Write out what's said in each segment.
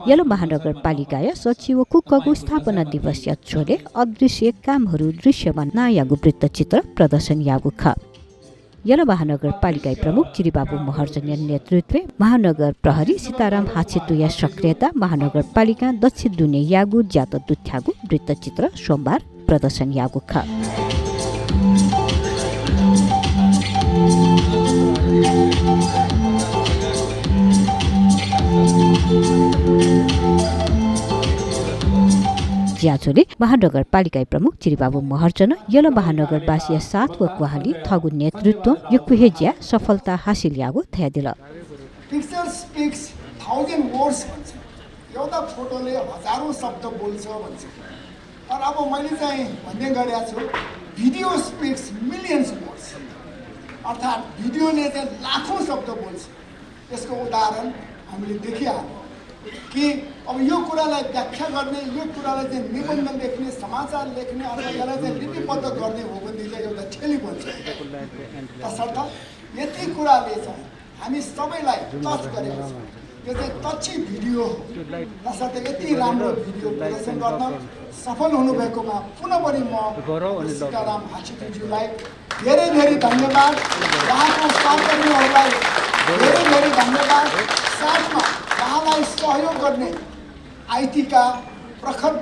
yellow महानगरपालिका सचिव कुकगु स्थापना दिवस छोले अदृश्य कामहरू दृश्यमा नयाँगु वृत्तचित्र प्रदर्शन यागु ख यलो महानगरपालिका प्रमुख चिरीबाबु महर्जन नेतृत्व महानगर प्रहरी सीताराम हाछेतुया सक्रियता महानगरपालिका दक्षिण दुने यागु ज्यात दुथ्यागु वृत्तचित्र सोमबार प्रदर्शन यागु ख ज्याचोले महानगरपालिका प्रमुख चिरीबाबु महर्जन यलो महानगरवासी सात व क्वाहाली थगु नेतृत्व यो कुहेज्या सफलता हासिल यागु थया दिल पिक्चर स्पीक्स 1000 वर्ड्स भन्छ एउटा फोटोले हजारौं शब्द बोल्छ भन्छ तर अब मैले चाहिँ भन्ने गरेको छु भिडियो स्पीक्स मिलियन्स वर्ड्स अर्थात् भिडियोले चाहिँ लाखौं शब्द बोल्छ यसको उदाहरण हामीले देखिहाल्यौं कि अब यो कुरालाई व्याख्या गर्ने यो कुरालाई चाहिँ निबन्ध लेख्ने समाचार लेख्ने अथवा यसलाई चाहिँ लिपिबद्ध गर्ने हो भने चाहिँ एउटा ठेली बन्छ तसर्थ यति कुराले चाहिँ हामी सबैलाई टच गरेको छ यो चाहिँ टची भिडियो हो तसर्थ यति राम्रो भिडियो प्रदर्शन गर्न सफल हुनुभएकोमा पुनः पनि म सीताराम हाछेतुज्यूलाई धेरै धेरै धन्यवाद उहाँको सहकर्मीहरूलाई धेरै धेरै धन्यवाद साथमा उहाँलाई सहयोग गर्ने आइटीका प्रखर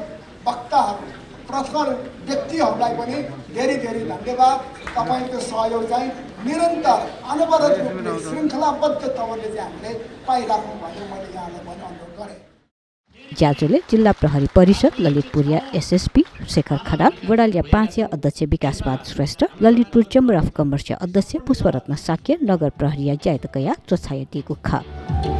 वक्ताहरू प्रखर व्यक्तिहरूलाई पनि धेरै धेरै धन्यवाद तपाईको सहयोग चाहिँ निरन्तर अनवरत रूपले श्रृङ्खलाबद्ध तवरले चाहिँ हामीले पाइराख्नु भनेर मैले यहाँलाई पनि अनुरोध गरेँ ज्याजोले जिल्ला प्रहरी परिषद ललितपुरिया एसएसपी शेखर खनाल गोडालिया 5 अध्यक्ष विकासवाद Shrestha Lalitpur chamber of commerce अध्यक्ष पुष्परत्न साक्य नगर प्रहरी ज्यातकया चोछायतीको ख